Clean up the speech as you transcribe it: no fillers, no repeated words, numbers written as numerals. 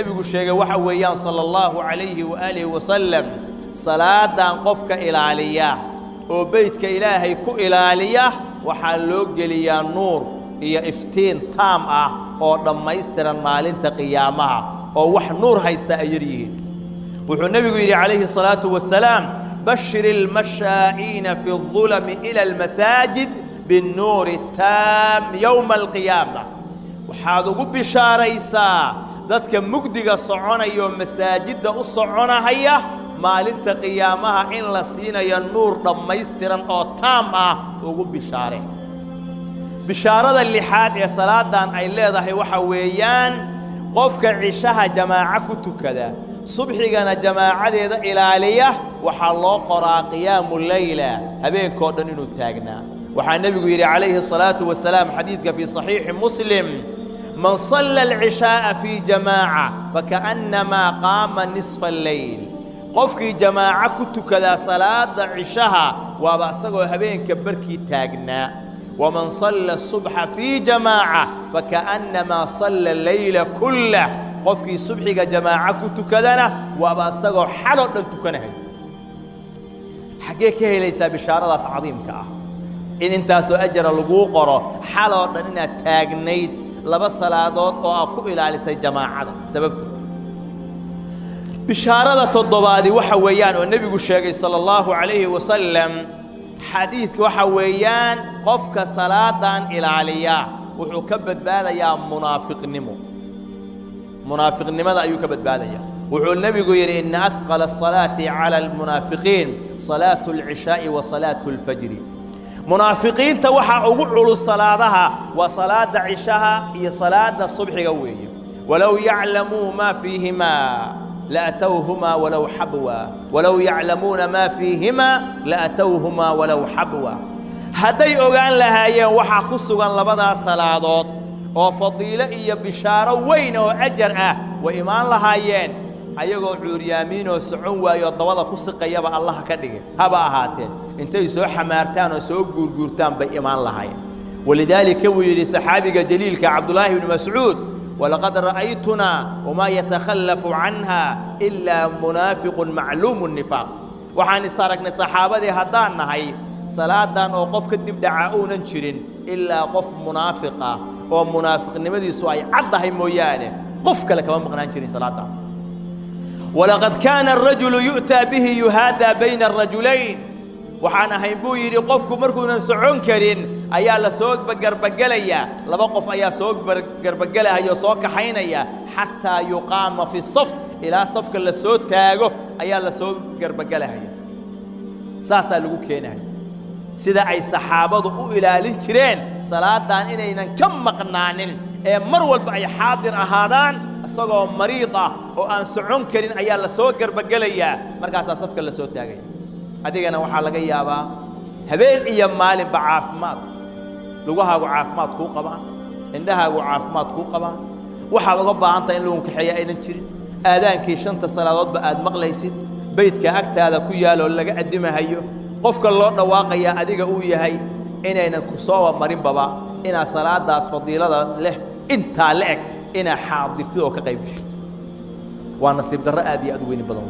Nebigu sheegay waxa weeyaan, sala allahu calayhi waaalihi wasalam, salaadan qofka ilaaliya oo beytka Ilaahay ku ilaaliya waxaa loo geliyaa nuur iyo iftiin taam ah oo dhammaystiran maalinta qiyaamaha, oo wax nuur haysta ay yar yihiin. Wuxuu nebigu yidhi calayhi الsalaatu wasalaam: "Bashir ilmashaa'iina fi الظulami ila almasaajid biاnnuuri taam yowma alqiyaama." Waxaad ugu bishaaraysaa dadka mugdiga soconaya oo masaajidda u soconahaya maalinta qiyaamaha in la siinayo nuur dhammaystiran oo taam ah. Ugu bishaare. Bishaarada lixaad ee salaadan ay leedahay waxa weeyaan, qofka cishaha jamaaco ku tukada, subxigana jamaacadeeda ilaaliya, waxaa loo qoraa qiyaamu leyla, habeenkoo dhan inuu taagnaa. Waxaa nebigu yidhi calayhi الsalaatu wasalaam, xadiidka fii صaxiixi Muslim: "Man salla alcishaaءa fii jamaaca fakaأnnamaa qaama nisfa alleyl." Qofkii jamaaco ku tukadaa salaada cishaha waaba isagoo habeenka barkii taagnaa. "Waman salla الصubxa fii jamaaca fakaأnnamaa salla leyla kullah." Qofkii subxiga jamaaco ku tukadana waaba isagoo xaloo dhan tukanahay. Xaggee ka helaysaa bishaaradaas cadiimka ah, in intaasoo ajara laguu qoro xaloo dhan inaad taagnayd, laba salaadood oo aad ku ilaalisay jamaacada sababtood? Bishaarada toddobaadi waxa weeyaan oo nebigu sheegay sala allahu calayhi wasalam, xadiidka waxa weeyaan, qofka salaadan ilaaliya wuxuu ka badbaadayaa munaafiqnimo. Munaafiqnimada ayuu ka badbaadayaa. Wuxuu nebigu yidhi: "Ina ahqala الصalaati calى almunaafiqiin salaatu اlcishaaءi wa salaatu اlfajri." Munaafiqiinta waxaa ugu culus salaadaha waa salaada cishaha iyo salaada subxiga weeye. "Walow yaclamuu maa fiihimaa laatowhumaa walow xabwa, walow yaclamuuna maa fiihimaa laatowhumaa walow xabwa." Hadday ogaan lahaayeen waxaa ku sugan labadaas salaadood oo fadiilo iyo bishaaro weyn oo ajar ah, way imaan lahaayeen ayagoo cuuryaamiinoo socon waayo, dabada ku siqayaba Allaha ka dhigay haba ahaateen, intay soo xamaartaan oo soo guurguurtaan bay imaan lahaayeen. Walidaalika buu yidhi saxaabiga jaliilka Cabdullaahi bnu Mascuud: "Walaqad ra'aytunaa wamaa yatakhallafu canha ilaa munaafiqun macluumu nifaaq." Waxaan is aragnay saxaabadii haddaan nahay salaadan oo qof ka dib dhacaa uunan jirin ilaa qof munaafiq ah oo munaafiqnimadiisu ay caddahay mooyaane, qof kale kama maqnaan jirin salaaddan. "Walaqad kaana arajulu yu'taa bihi yuhaadaa bayna arajulayn." Waxaan ahayn, buu yidhi, qofku markuunan socon karin ayaa la soo garbagelayaa, laba qof ayaa soo garbagelahaya oo soo kaxaynaya, xataa yuqaama fi saf, ilaa safka la soo taago ayaa la soo garbagelahaya, saasaa lagu keenaya. Sida ay saxaabadu u ilaalin jireen salaadan inaynan ka maqnaanin ee mar walba ay xaadir ahaadaan, isagoo mariid ah oo aan socon karin ayaa la soo garbagelayaa, markaasaa safka la soo taagaya. Adigana waxaa laga yaabaa habeen iyo maalinba caafimaad, lugahaagu caafimaad kuu qabaan, indhahaagu caafimaad kuu qabaan, waxaad uga baahan tahay in lagu kaxeeya aynan jirin, aadaankii shanta salaadoodba aad maqlaysid, beydka agtaada ku yaaloo laga addimahayo, qofka loo dhawaaqayaa adiga uu yahay, inaynan ku sooba marinbaba inaad salaadaas fadiilada leh intaa la eg inaa xaadirtid oo ka qayb geshid. Waa nasiib darro aad iyo aad u weyni badan.